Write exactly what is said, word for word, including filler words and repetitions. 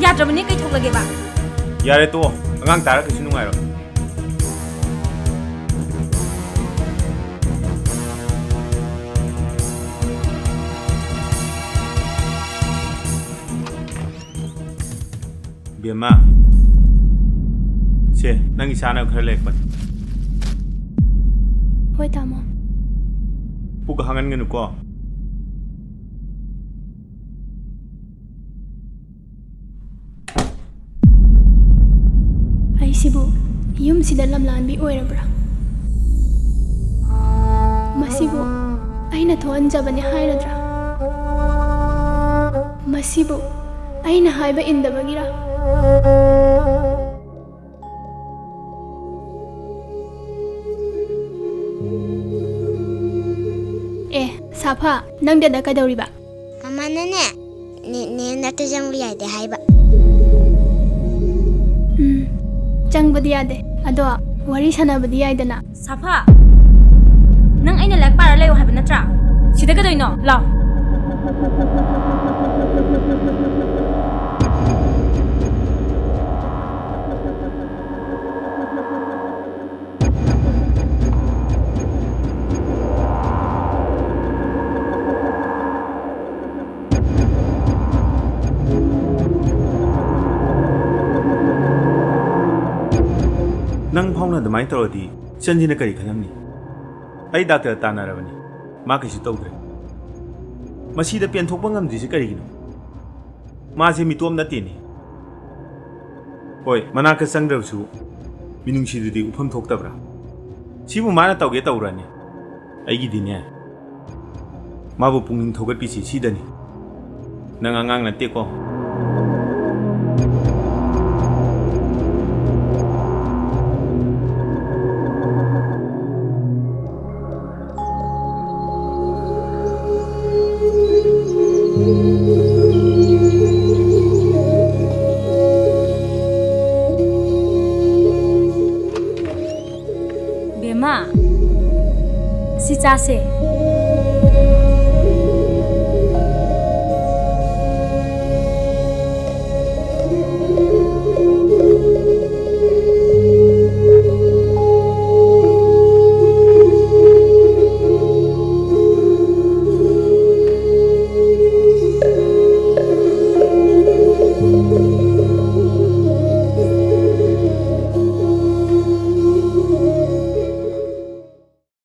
ꯌꯥꯗ꯭ꯔꯕꯅꯦ, ꯀꯩ ꯊꯣꯛꯂꯒꯦꯕ? ꯌꯥꯔꯦ, ꯇꯣꯛꯑꯣ꯫ ꯑꯉꯥꯡ ꯇꯥꯔ ꯀꯩꯁꯨ ꯅꯨꯡꯉꯥꯏꯔꯣꯏ꯫ ꯕꯦꯝꯃ, ꯁꯦ, ꯅꯪꯒꯤ ꯆꯥꯅꯕ ꯈꯔ ꯂꯩꯔꯛꯄꯅꯤ꯫ ꯍꯣꯏ, ꯇꯥꯃꯣ꯫ ꯄꯨꯛ ꯍꯥꯡꯍꯟꯒꯅꯨꯀꯣ꯫ ꯑꯩꯁꯤꯕꯨ ꯌꯨꯝꯁꯤꯗ ꯂꯝꯂꯥꯟꯕꯤ ꯑꯣꯏꯔꯕ꯭ꯔꯥ? ꯃꯁꯤꯕꯨ ꯑꯩꯅ ꯊꯣꯛꯍꯟꯖꯕꯅꯤ ꯍꯥꯏꯔꯗ꯭ꯔꯥ? ꯃꯁꯤꯕꯨ ꯑꯩꯅ ꯍꯥꯏꯕ ꯏꯟꯗꯕꯒꯤꯔꯥ? ꯑꯦ, ꯁꯥꯐꯥ, ꯅꯪꯗꯤ ꯑꯗ ꯀꯩꯗꯧꯔꯤꯕ? ꯃꯃꯥꯅꯅꯦ, ꯅꯦ, ꯅꯦ ꯅꯥꯛꯇ ꯆꯪꯕ ꯌꯥꯗꯦ ꯍꯥꯏꯕ꯫ ꯎꯝ, ꯆꯪꯕꯗꯤ ꯌꯥꯗꯦ, ꯑꯗꯣ ꯋꯥꯔꯤ ꯁꯥꯟꯅꯕꯗꯤ ꯌꯥꯏꯗꯅ꯫ ꯁꯥꯐꯥ, ꯅꯪ ꯑꯩꯅ ꯂꯥꯏꯔꯤꯛ ꯄꯥꯔ ꯂꯩꯌꯣ ꯍꯥꯏꯕ ꯅꯠꯇ꯭ꯔꯥ? ꯁꯤꯗ ꯀꯩꯗꯧꯔꯤꯅꯣ? ꯂꯥꯎ꯫ ꯅꯪ ꯐꯥꯎꯅ ꯑꯗꯨꯃꯥꯏꯅ ꯇꯧꯔꯗꯤ ꯏꯆꯟꯁꯤꯅ ꯀꯔꯤ ꯈꯜꯂꯝꯅꯤ? ꯑꯩ ꯗꯥꯛꯇꯔ ꯇꯥꯟꯅꯔꯕꯅꯤ, ꯃꯥ ꯀꯩꯁꯨ ꯇꯧꯗ꯭ꯔꯦ꯫ ꯃꯁꯤꯗ ꯄꯦꯟꯊꯣꯛꯄ ꯉꯝꯗ꯭ꯔꯤꯁꯦ ꯀꯔꯤꯒꯤꯅꯣ? ꯃꯥꯁꯦ ꯃꯤꯇꯣꯞ ꯅꯠꯇꯦꯅꯦ꯫ ꯍꯣꯏ, ꯃꯅꯥꯛꯇ ꯆꯪꯗ꯭ꯔꯕꯁꯨ ꯃꯤꯅꯨꯡꯁꯤꯗꯨꯗꯤ ꯎꯐꯝ ꯊꯣꯛꯇꯕ꯭ꯔꯥ? ꯁꯤꯕꯨ ꯃꯥꯅ ꯇꯧꯒꯦ ꯇꯧꯕ꯭ꯔꯅꯦ? ꯑꯩꯒꯤꯗꯤꯅꯦ, ꯃꯥꯕꯨ ꯄꯨꯛꯅꯤꯡ ꯊꯧꯒꯠꯄꯤꯁꯤ ꯁꯤꯗꯅꯤ꯫ ꯅꯪ ꯑꯉꯥꯡ ꯅꯠꯇꯦꯀꯣ꯫ ꯕꯦꯝꯃ, ꯁꯤ ꯆꯥꯁꯦ꯫